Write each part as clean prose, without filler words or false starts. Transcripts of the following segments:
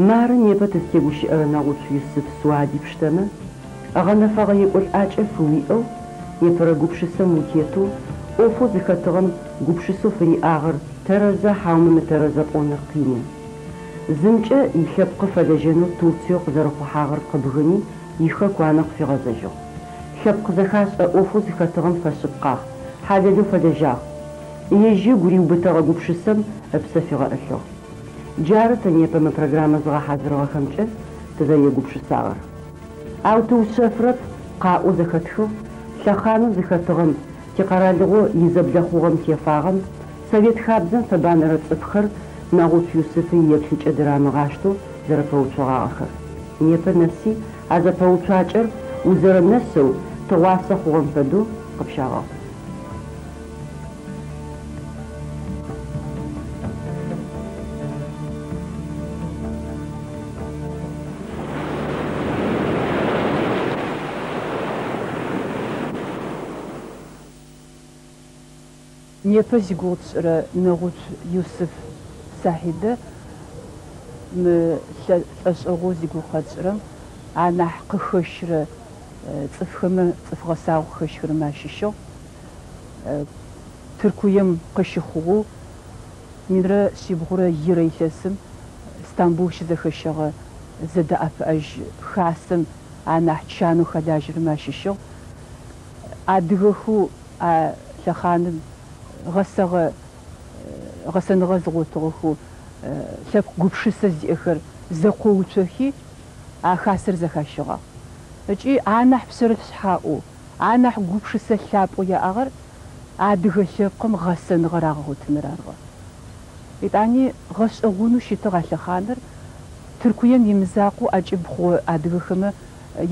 Мары непэ тызтегущыӏэрэ Нэгъуцу Юсыф Суади пштэмэ, гъэнэфэгъэ екӏолӏакӏэ фыуиӏэу, непэрэ гупшысэм утетэу, ӏофэу зыхэтыгъэм гупшысэу фыриӏагъэр тэрэза хьаумэ мытэрэза пӏоныр къины. Зымкӏэ илъэпкъы фэлэжьэнэу Турциеу къызэрыхъухьагъэр къыбгыни, ихэку анэ къыфигъэзэжьыгъ. Лъэпкъ зэхашӏэ ӏофэу зыхэтыгъэм фэшъыпкъагъ, хьалэлэу фэлэжьагъ. Ежь ыгу риубытэгъэ гупшысэм ыпсэ фигъэӏылъыгъ. Джары тэ непэ мы программэ зыгъэхьазырыгъэхэмкӏэ тызэрегупшысагъэр. Ау тыушъэфрэп, къаӏоу зэхэтхыгъ, лъэхъанэу зыхэтыгъэм, тикъэралыгъо изэблэхъугъэм тефагъэм, Совет хабзэм фэбанэрэ цӏыфхэр Нэгъуцу Юсыфы иеплъыкӏэ дырамыгъаштэу зэрэпэуцугъагъэхэр. Непэ нэси а зэпэуцуакӏэр узэрэнэсэу, тыгъуасэ хъугъэм фэдэу къыпщагъэхъу. Непэ зигугъу тшӏырэ Нэгъуцу Юсыф Сахьидэ мы лӏэшӏэгъоу зигугъу къэтшӏырэм анахь къыхэщырэ цӏыфхэмэ, цӏыф гъэсагъэу къыхэщхэрэмэ ащыщыгъ. Тыркуем къыщыхъугъэу минрэ шъибгъурэ ирэ илъэсым Стамбул щызэхэщэгъэ зэдэӏэпыӏэжь хасэм анахь чанэу хэлажьэрэмэ ащыщыгъ. Адыгэхэу а лъэхъаным гъэсэгъэ гъэсэныгъэ зыгъотыгъэхэу лъэпкъ гупшысэ зиӏэхэр зэкъоуцохи, а хасэр зэхащэгъагъ. Ыкӏи анахь пшъэрылъ шъхьаӏэу, анахь гупшысэ лъапӏэу яӏагъэр адыгэ лъэпкъым гъэсэныгъэ рагъэгъотыныр арыгъэ. Етӏани гъэшӏэгъонэу щытыгъ а лъэхъаныр Тыркуем имызакъоу ӏэкӏыб хъугъэ адыгэхэмэ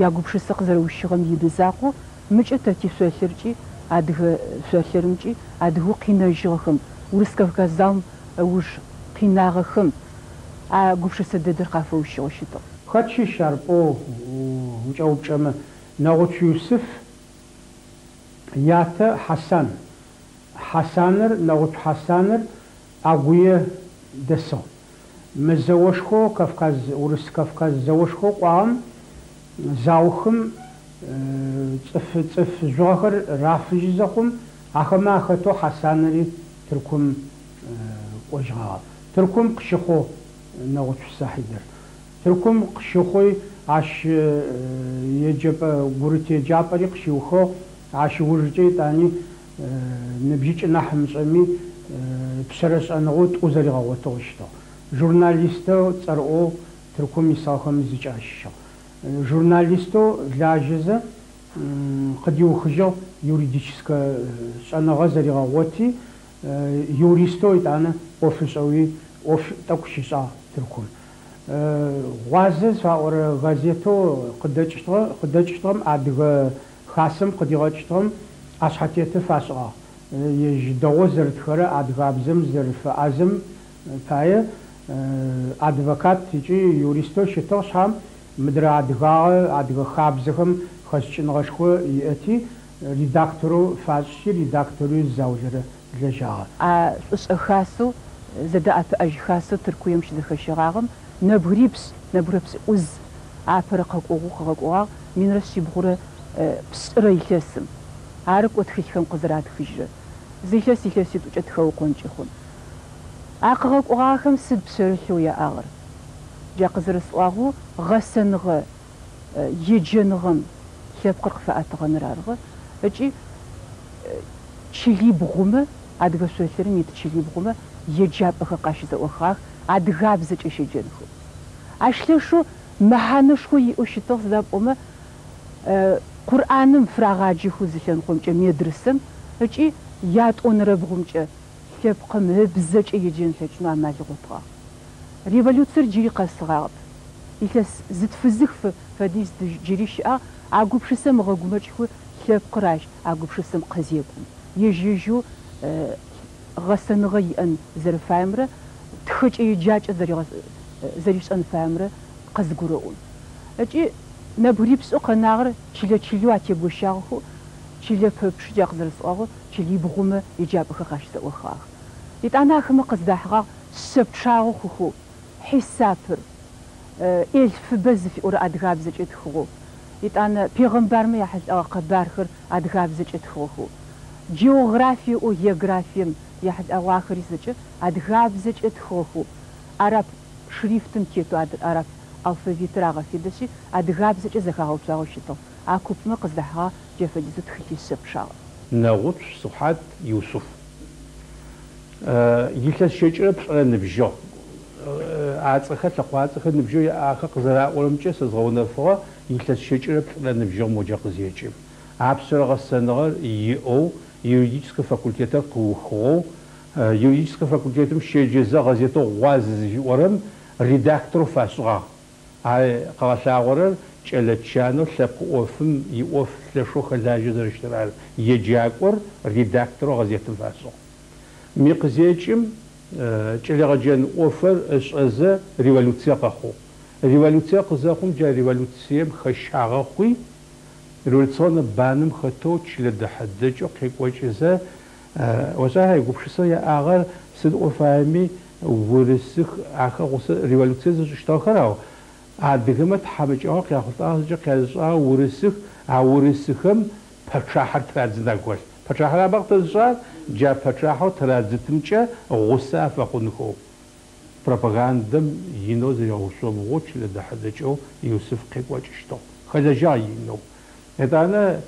ягупшысэ къызэрэущыгъэм имызакъоу, мыкӏэ тэ тишъолъыркӏи, адыгэ шъолъырымкӏи адыгэу къинэжьыгъэхэм, Урыс-Кавказ заом ыуж къинагъэхэм а гупшысэ дэдэр къафэущыгъэу щытыгъ. Хэт щыщ ар пӏоу укӏэупчӏэмэ, Нэгъуцу Юсыф ятэ Хьасан. Хьасаныр, Нэгъуцу Хьасаныр Агуе дэсыгъ. Мы зэошхоу Кавказ, Урыс-Кавказ зэошхоу кӏуагъэм заухым цӏыф цӏыф жъугъэхэр рафыжьы зэхъум, ахэмэ ахэтэу Хьасанэри Тыркум кӏожьыгъагъэ. Тыркум къыщыхъугъ Нэгъуцу Сахьидэр. Тыркум къыщыхъуи, ащ еджэпӏэ, гурыт еджапӏэри къыщиухыгъ, ащ ыужыкӏэ етӏани ныбжьыкӏ нахь мышӏэми, ыпшъэрэ шӏэныгъэу тӏу зэригъэгъотыгъэу щытыгъ. Журналистэу цӏэрыӏоу Тыркум исыгъэхэм зыкӏэ ащыщыгъ. Журналистэу лажьэзэ къыдиухыжьыгъ юридическэ шӏэныгъэ зэригъэгъоти, юристэу етӏанэ ӏоф ышӏэуи ӏоф тӏэкӏу щишӏагъ Тыркум. Гъуазэ зыфаӏорэ газетэу къыдэкӏыщтыгъэ къыдэкӏыщтыгъэм Адыгэ Хасэм къыдигъэкӏыщтыгъэм ӏэшъхьэтеты фашӏыгъагъ. Ежь дэгъоу зэрытхэрэ адыгабзэм зэрыфэӏазэм пае адвокат ыкӏи юристэу щытыгъ шъхьам, мыдрэ адыгагъэ, адыгэ хабзэхэм хэшӏыкӏыныгъэшхо иӏэти, редакторэу фашӏыти, редакторэуи заулэрэ лэжьагъэ. А шӏушӏэ хасэу, зэдэӏэпыӏэжь хасэу Тыркуем щызэхэщэгъагъэм нэбгырипшӏ, нэбгырэ пшӏыӏуз апэрэ къэкӏогъоу къыгъэкӏогъагъ минрэ шъибгъурэ пшӏырэ илъэсым. Ары кӏо тхылъхэм къызэратхыжьырэр. Зы илъэс илъэситӏукӏэ тыхэукъонкӏи хъун. А къыгъэкӏогъагъэхэм сыд пшъэрылъэу яӏагъэр? Джа къызэрэсӏуагъэу гъэсэныгъэ еджэныгъэм лъэпкъыр къыфэӏэтыгъэныр арыгъэ ыкӏи чылибгъумэ, адыгэ шъолъырым ит чылибгъумэ еджапӏэхэр къащызэӏуахыгъэх адыгабзэкӏэ щеджэнхэу. Ащ лъэшэу мэхьанэшхо иӏэу щытыгъ, сыда пӏомэ Къурӏаным фырагъаджэхэу зы лъэныкъомкӏэ медрысэм ыкӏи ятӏонэрэбгъумкӏэ лъэпкъым ыбзэкӏэ еджэн ылъэкӏынэу амал ыгъотыгъагъ. Революциер джыри къэсыгъагъэп. Илъэс зытфызых фэдиз джыри щыӏагъ, а гупшысэм ыгъэгумэкӏхэу лъэпкъыр ащ а гупшысэм къызекӏум, ежь-ежьэу гъэсэныгъэ иӏэн зэрэфаемрэ тхэкӏэ-еджакӏэ зэришӏэн фаемрэ къызыгурэӏом. Ыкӏи нэбгырипшӏэу къэнагъэр чылэ-чылэу атегощагъэхэу, чылэ пэпчъ, джа къызэрэсӏуагъэу, чылибгъумэ еджапӏэхэр къащызэӏуахыгъагъэх. Етӏанэ ахэмэ къыздахьыгъагъ шъэ пчъагъэ хъухэу хьисапыр. Элфыбэ зыфиӏорэ адыгабзэкӏэ тхыгъэу, етӏанэ пегъэмбармэ яхьылӏэгъэ къэбархэр адыгабзэкӏэ тхыгъэхэу, джеографие ыӏоу географием ехьылӏагъэу ахэри зэкӏэ адыгабзэкӏэ тхыгъэхэу, арап шрифтым тетэу арап алфавитыр агъэфедэшъи адыгабзэкӏэ зэхагъэуцуагъэу щытыгъ. А купмэ къыздахьыгъагъ джа фэдизэу тхылъишъэ пчъагъэ. Нэгъуцу Сухьат Юсыф. Илъэс щэкӏырэ плӏырэ ныбжьыгъ. Ацӏэхэр, лъэкъуацӏэхэр, ныбжьэу яӏахэр къызэраӏорэмкӏэ сэ згъэунэфыгъэ илъэс щэкӏырэ плӏырэ ныбжьыгъ моджэ къызекӏым. Апшъэрэ гъэсэныгъэр иӏэу, юридическэ факультетыр къыухыгъэу, юридическэ факультетым щеджэзэ гъэзетэу Гъуаз зыфиӏорэм редакторэу фашӏыгъагъ. А къыгъэлъагъорэр кӏэлэ чанэу лъэпкъ ӏофым иӏоф лъэшэу хэлажьэу зэрэщытыр ары. Еджакӏор редакторэу гъэзетым фашӏыгъ. Мы къызекӏым кӏэлэегъэджэн ӏофыр ышӏэзэ революцие къэхъугъ. Революцие къызэхъум джа революцием хэщагъэ хъуи, революционнэ банэм хэтэу чылэ дэхьэ-дэкӏэу къекӏокӏызэ, ошӏа гупшысэу яӏагъэр сыд ӏо фаеми урысых ахэр гъусэ революцие зышӏыщтыгъэхэр ау адыгэмэ тхьамыкӏагъо къяхъулӏагъ зэкӏэ къязышӏагъэр урысых, а урысыхэм пэчъахьэр тырадзын агу хэлъ. Пэчъахьэр абэ къытэзышӏагъэр джа пэчъахьэу тырадзытымкӏэ гъусэ афэхъунхэу. Пропагандэм инэу зыригъэушъомбгъоу чылэ дэхьэ-дэкӏэу Юсыф къекӏокӏыщтыгъ. Хэлэжьагъ инэу. Етӏанэ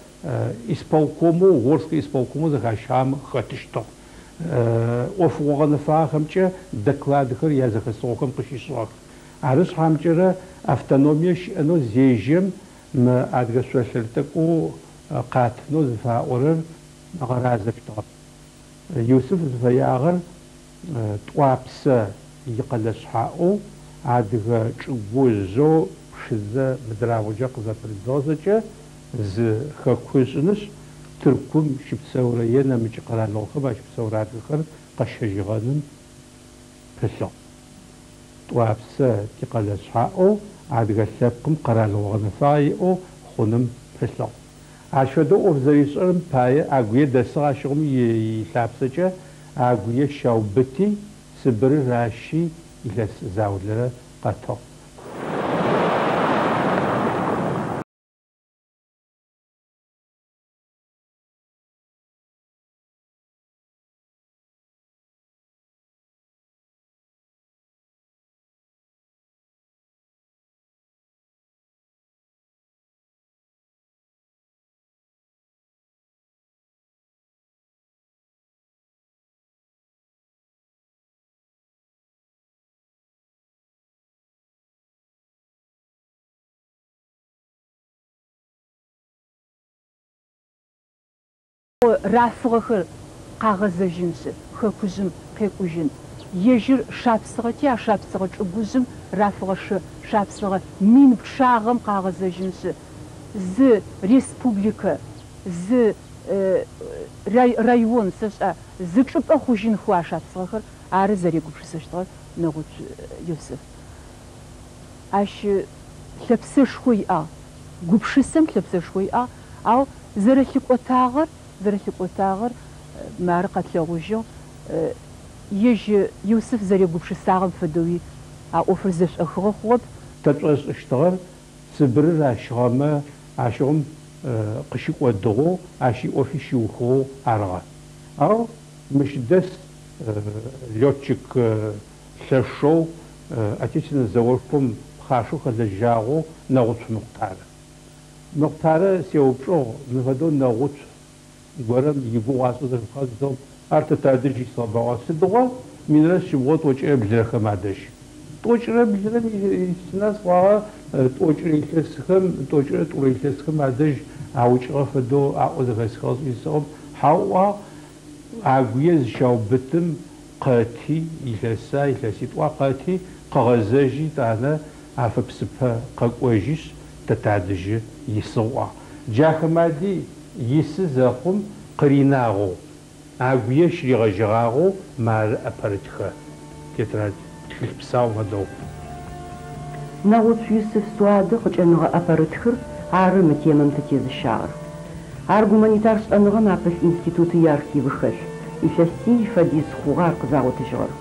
исполкомэу, Горскэ исполкомэу зэхащагъэм хэтыщтыгъ. ӏофыгъо гъэнэфагъэхэмкӏэ докладхэр язэхэсыгъохэм къыщишӏыгъэх. Ары шъхьамкӏэрэ автономие щыӏэнэу зежьэм мы адыгэ шъолъыр тӏэкӏоу къатынэу зыфаӏорэр ыгъэразэщтыгъэп. Юсыф зыфэягъэр Тӏуапсэ икъэлэ шъхьаӏэу адыгэ чӏыгужъэу Пшызэ мыдрабгъукӏэ къызэпырыдзыгъэ зэкӏэ зы хэку ышӏынышъ, Тыркум щыпсэурэ е нэмыкӏ къэралыгъохэм ащыпсэурэ адыгэхэр къэщэжьыгъэным пылъыгъ. Тӏуапсэ тикъэлэ шъхьаӏэу адыгэ лъэпкъым къэралыгъо гъэнэфагъэ иӏэу хъуным пылъыгъ. Ащ фэдэу ӏоф зэришӏэрэм пае Агуе дэсыгъ ащыгъум илъапсэкӏэ Агуе щаубыти, Сыбыры ращи илъэс заулэрэ къэтыгъ. Рафыгъэхэр къагъэзэжьыншъы, хэкужъым къекӏужьын. Ежьыр шапсыгъэти, а шапсыгъэ чӏыгужъым рафыгъэ шапсыгъэ мин пчъагъэм къагъэзэжьыншъы, зы республикэ, зы район, сэшӏа, зы чӏыпӏэ хъужьынхэу а шапсыгъэхэр ары зэрегупшысэщтыгъэр Нэгъуцу Юсыф. Ащ лъэпсэшхо иӏагъ. Гупшысэм лъэпсэшхо иӏагъ, ау зэрэлъыкӏотагъэр, зэрэлъыкӏотагъэр мары къэтлъэгъужьыгъ. Ежь Юсыф зэрегупшысагъэм фэдэуи а ӏофыр зэшӏохыгъэ хъугъэп. Тэ тшӏошӏыщтыгъэр Сыбыры ращыгъэмэ ащыгъум къыщыкӏодыгъэу, ащ иӏофи щиухыгъэу арыгъэ. Ау мыщ дэс летчик лъэшэу Отечественнэ зэошхом пхъашэу хэлэжьагъэу Нэгъуцу Мухътарэ. Мухътарэ сеупчӏыгъ, мы фэдэу Нэгъуцу горэм игугъу ашӏэу зэхэпхыгъа зысэӏом, ар тэ тадэжь исыгъэбэгъуа? Сыдигъо минрэ шъибгъурэ тӏокӏырэ блырэхэм адэжь. Тӏокӏырэ блырэм исына сӏуагъэ, тӏокӏырэ илъэсхэм, тӏокӏырэ тӏурэ илъэсхэм адэжь аукӏыгъэ фэдэу аӏо зэхэсхыгъэ зысэӏом, хьау ыӏуагъ, Агуе зыщаубытым къэти, илъэса, илъэситӏуа къэти, къыгъэзэжьи, етӏанэ Афыпсыпэ къэкӏожьышъ, тэ тадэжьы исыгъ ыӏуагъ. Джахэмади исы зэхъум къыринагъэу, Агуе щыригъэжьэгъагъэу мары ӏэпэрытхэ тетрадь тхылъ псау фэдэу. Нэгъуцу Юсыф Суадэ къыкӏэныгъэ ӏэпэрытхыр ары мы темэм тытезыщагъэр. Ар гуманитар шӏэныгъэм апылъ институты иархивы хэлъ, илъэсий фэдиз хъугъэ ар къызагъотыжьыгъэр.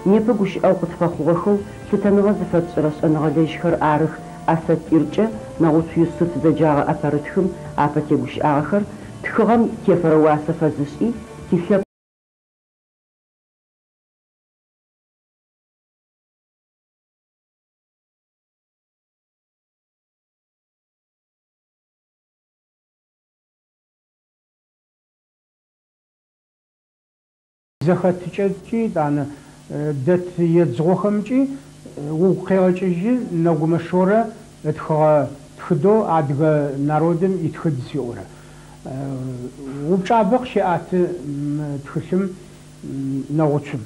Непэ гущыӏэгъу къытфэхъугъэхэу лъытэныгъэ зыфэтшӏырэ шӏэныгъэлэжьхэр арых асатиркӏэ Нэгъуцу Юсыф зэджагъэ ӏэпэрытхым апэ тегущыӏагъэхэр, тхыгъэм тефэрэ уасэ фэзышӏи, тилъэпкъ. Зэхэтыкӏэкӏи, етӏанэ дэт едзыгъохэмкӏи угу къегъэкӏыжьы Нэгумэ Шорэ ытхыгъэ тхыдэу Адыгэ народым итхыд зыфиӏорэр. Упчӏабэ къыщеӏэты мы тхылъым Нэгъуцум.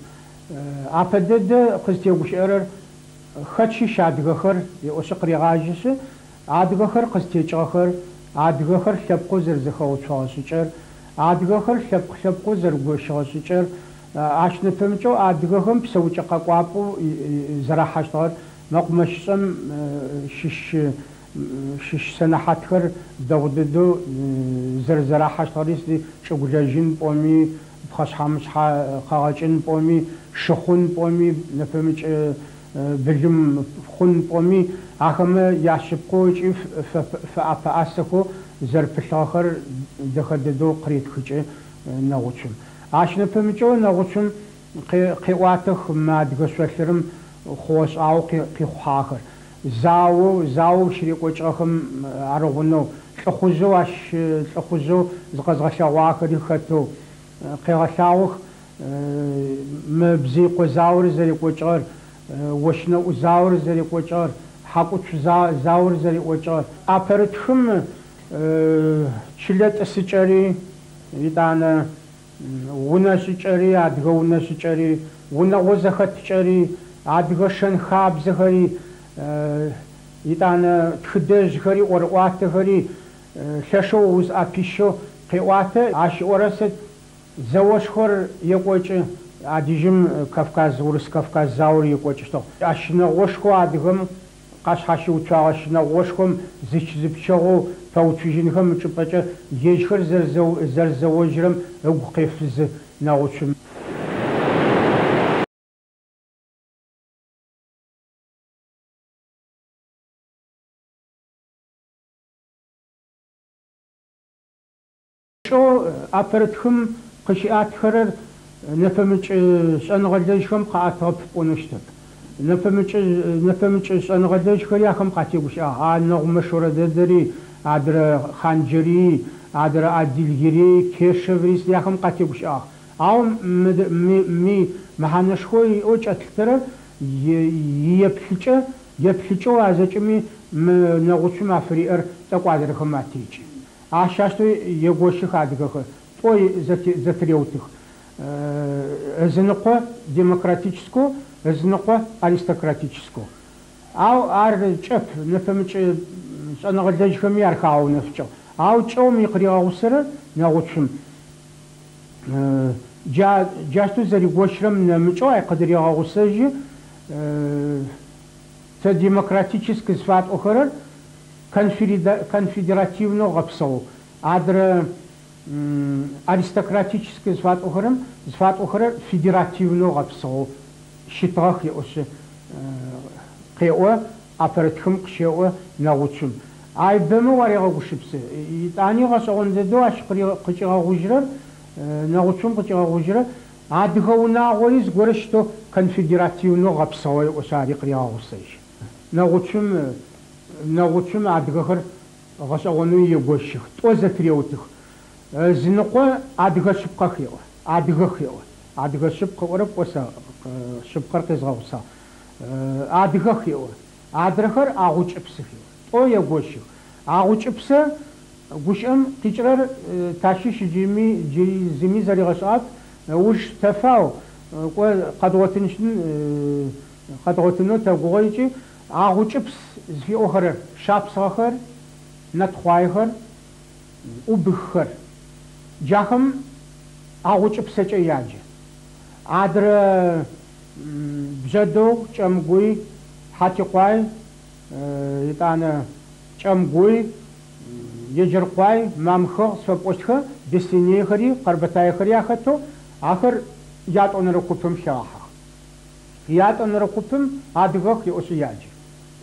Апэ дэдэ къызтегущыӏэрэр хэт щыщ адыгэхэр еӏошъы къырегъажьэшъы, Адыгэхэр къызтекӏыгъэхэр, адыгэхэр лъэпкъэу зэрэзэхэгъэуцогъэ шӏыкӏэр, адыгэхэр лъэпкъ-лъэпкъэу зэрыгощыгъэ шӏыкӏэр, ащ нэпэмыкӏэу адыгэхэм псэукӏэ къэкӏуапӏэу зэрахьэщтыгъэр, мэкъумэщышӏэм щыщ щыщ сэнэхьатхэр дэгъу дэдэу зэрэзэрахьэщтыгъэри, сыди чӏыгулэжьын пӏоми, пхъэшъхьэ-мышъхьэ къэгъэкӏын пӏоми, шыхъун пӏоми, нэпэмыкӏ былым хъун пӏоми, ахэмэ яшъыпкъэу ыкӏи фэӏэпэӏасэхэу зэрэпылъыгъэхэр дэхэ дэдэу къыретхыкӏы Нэгъуцум. Ащ нэпэмыкӏэу Нэгъуцум къеӏуатэх мы адыгэ шъолъырым хъугъэ-шӏагъэу къихъухьагъэхэр. Заоу, заоу щырекӏокӏыгъэхэм арыгъунэу, лӏыхъужъэу ащ лӏыхъужъэу зыкъэзгъэлъэгъуагъэхэри хэтэу къегъэлъагъох. Мы Бзыикъо заор зэрекӏокӏыгъэр, Ощнэӏу заор зэрекӏокӏыгъэр, Хьакӏуцу заор зэреӏокӏыгъэр. ӏэпэрытхым чылэ тӏысыкӏэри, етӏанэ унэ шӏыкӏэри, адыгэ унэ шӏыкӏэри, унэгъо зэхэтыкӏэри, адыгэ шэн-хабзэхэри, етӏанэ тхыдэжъхэри, ӏорыӏуатэхэри лъэшэу узӏэпищэу къеӏуатэ. Ащ ыӏорэр сыд? Зэошхор екӏокӏы, Адыжьым Кавказ, Урыс-Кавказ заор екӏокӏыщтыгъ. А щынэгъошхоу адыгэм къашъхьащыуцуагъэ щынэгъошхом зыч-зыпчэгъоу пэуцужьынхэм ычӏыпӏэкӏэ ежьхэр зэрэзэожьырэм ыгу къефызы Нэгъуцум. Кӏэу ӏэпэрытхым къыщиӏатхэрэр нэпэмыкӏ шӏэныгъэлэжьхэм къаӏэтыгъэп пӏонэу щытэп. Нэпэмыкӏ нэпэмыкӏ шӏэныгъэлэжьхэри ахэм къатегущыӏагъ. А Нэгъумэ Шорэ дэдэри, адрэ Хъанджэрыий, адрэ Адилгерей, Кешеври сыди ахэм къатегущыӏагъ. Ау мы мы мэхьанэшхо иӏэу кӏэтлъытэрэр иеплъыкӏэ, еплъыкӏэу а зэкӏэми мы Нэгъуцум афыриӏэр тӏэкӏу адрэхэм атекӏы. Ащ аущтэу егощых адыгэхэр, тӏо зэтыреутых. Ызыныкъо демократическэу, ызыныкъо аристократическэу. Ау ар кӏэп, нэпэмыкӏ шӏэныгъэлэжьхэми ар хагъэунэфыкӏыгъ. Ау кӏэу мы къыригъэгъусэрэр Нэгъуцум. Джа джащтэу зэригощырэм нэмыкӏэу ай къыдырегъэгъусэжьы тэ демократическ зыфатӏохэрэр Конфедеративнэу гъэпсыгъэу, адрэ аристократическэ зыфатӏохэрэм зыфатӏохэрэр федеративнэу гъэпсыгъэу щытыгъэх еӏошъы, къеӏо, ӏэпэрытхым къыщеӏо Нэгъуцум. Ай бэмэ уарегъэгушыпсы. Итӏани гъэшӏэгъон дэдэу ащ къыкӏигъэгъужьырэр, Нэгъуцум къыкӏигъэгъужьырэр, адыгэ унагъори зыгорэ щытэу конфедеративнэу гъэпсыгъэу еӏошъы, ари къырегъэгъусэжьы. Нэгъуцум Нэгъуцум адыгэхэр гъэшӏэгъонэу егощых, тӏо зэтыреутых. Ызыныкъо адыгэ шъыпкъэх еӏо, адыгэх еӏо. Адыгэ шъыпкъ ыӏорэп, кӏо сэ шъыпкъэр къезгъэгъусагъ. Адыгэх еӏо. Адрэхэр агъучӏыпсых еӏо. Тӏо егощых. Агъучӏыпсэ гущыӏэм къикӏырэр тащыщ джыми джыри зыми зэригъэшӏагъэп, ыуж тэфау, кӏо къэдгъотынщтын къэдгъотынэу тэгугъэ ыкӏи Агъучӏыпс зыфиӏохэрэр, шапсыгъэхэр, нэтхъуаехэр, ӏубыххэр. Джахэм Агъучӏыпсэкӏэ яджэ. Адрэ Бжъэдыгъу, Кӏэмгуй, Хьатикъуай, етӏанэ Кӏэмгуй, Еджэркъуай, Мамхыгъ зыфэпӏощтхэ беслъэнейхэри, къэрбэтаехэри ахэтэу ахэр ятӏонэрэ купым хегъахьэх. Ятӏонэрэ купым адыгэх еӏошъы яджэ.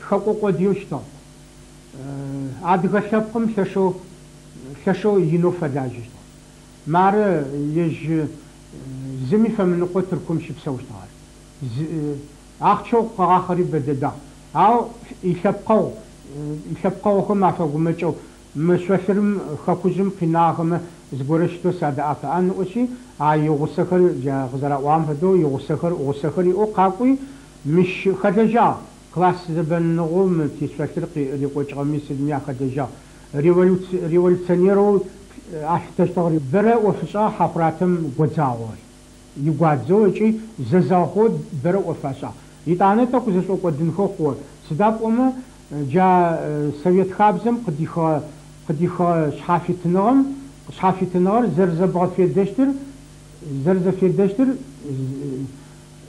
Тхэкӏо къодыеу щытыгъэп. Адыгэ лъэпкъым лъэшэу лъэшэу инэу фэлажьэщтыгъ. Мары ежь зыми фэмыныкъоу Тыркум щыпсэущтыгъ ар. Ахъщэу къыгъахъэри бэдэдагъ. Ау илъэпкъэгъу илъэпкъэгъухэм афэгумэкӏэу, мы шъолъырым, хэкужъым къинагъэхэмэ зыгорэ щытэу садэӏэпыӏэн ыӏошъи, а игъусэхэр, джа къызэраӏуагъэм фэдэу, игъусэхэр гъусэхэр иӏэу къакӏуи, мыщ хэлэжьагъ. Класс зэбэныныгъэу мы тишъолъыр рекӏокӏыгъэми сыдми ахэлэжьагъ. Революционерэу алъытэщтыгъ. Бэрэ ӏоф ышӏагъ Хьахъуратэм годзагъэу, игуадзэу ыкӏи зэзэгъхэу бэрэ ӏоф ашӏагъ. Етӏанэ тӏэкӏу зэшӏокӏодынхэу хъугъэ. Сыда пӏомэ джа Совет хабзэм къыдихыгъэ къыдихыгъэ шъхьафитыныгъэм шъхьафитыныгъэр зэрэзэбгъэфедэщтыр зэрэзэфедэщтыр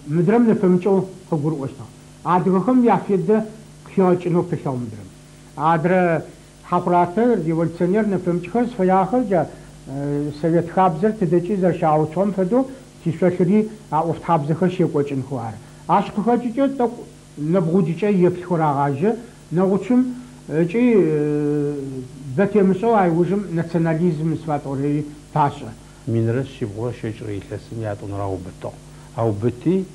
мыдрэм нэпэмыкӏэу къыгурыӏощтыгъ. Адыгэхэм яфедэ къыхигъэкӏынэу пылъыгъ мыдрэм. Адрэ Хьахъуратэр, революционер нэпэмыкӏхэр зыфэягъэхэр джа Совет хабзэр тыдэкӏи зэрэщагъэуцугъэм фэдэу тишъолъыри а ӏофтхьабзэхэр щекӏокӏынхэу ары. Ащ къыхэкӏыкӏэ тӏэкӏу нэбгъуджыкӏэ еплъхэу рагъажьэ Нэгъуцум ыкӏи бэ темышӏэу ай ужым национализм зыфатӏорэри пашӏэ. Минрэ шъибгъурэ щэкӏырэ илъэсым ятӏонэрэ аубытыгъ. Аубыти,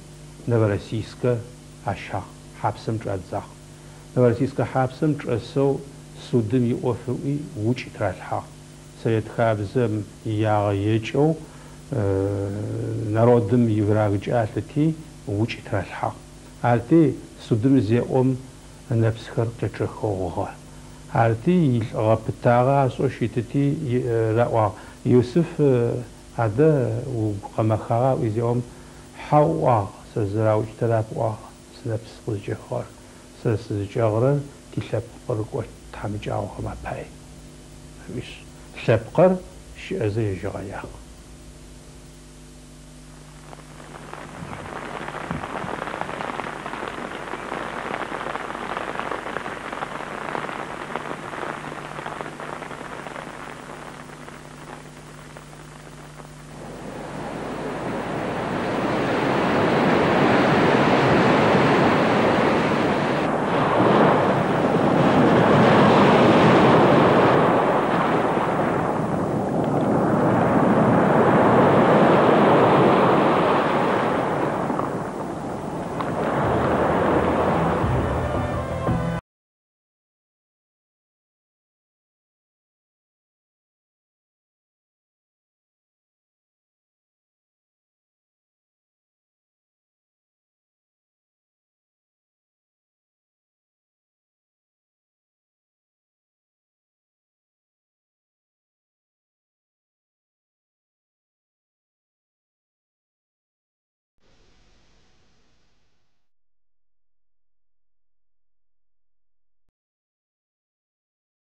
Новороссийскэ ащагъ, хьапсэм чӏадзагъ. Новороссийскэ хьапсэм чӏэсэу судым иӏоф ыӏуи укӏ тыралъхьагъ. Совет хабзэм иягъэ екӏэу народым иврагкӏэ алъыти укӏ тыралъхьагъ. Арти судым зеӏом ынэпсхэр къечъэхэу гъыгъэ. Арти илӏыгъэ пытагъэ ашӏэу щытыти раӏуагъ, Юсыф адэ угу къэмэхагъа ыӏуи зеӏом, хьау ыӏуагъ, сэ сызэраукӏытэрэп ыӏуагъ, сынэпс къызкӏехыгъэр. Сэ сызыкӏэгъырэр тилъэпкъ къырыкӏощт тхьамыкӏагъохэм апай. Ыӏуишъ, лъэпкъыр щыӏэзэ ежь ыгъэягъ.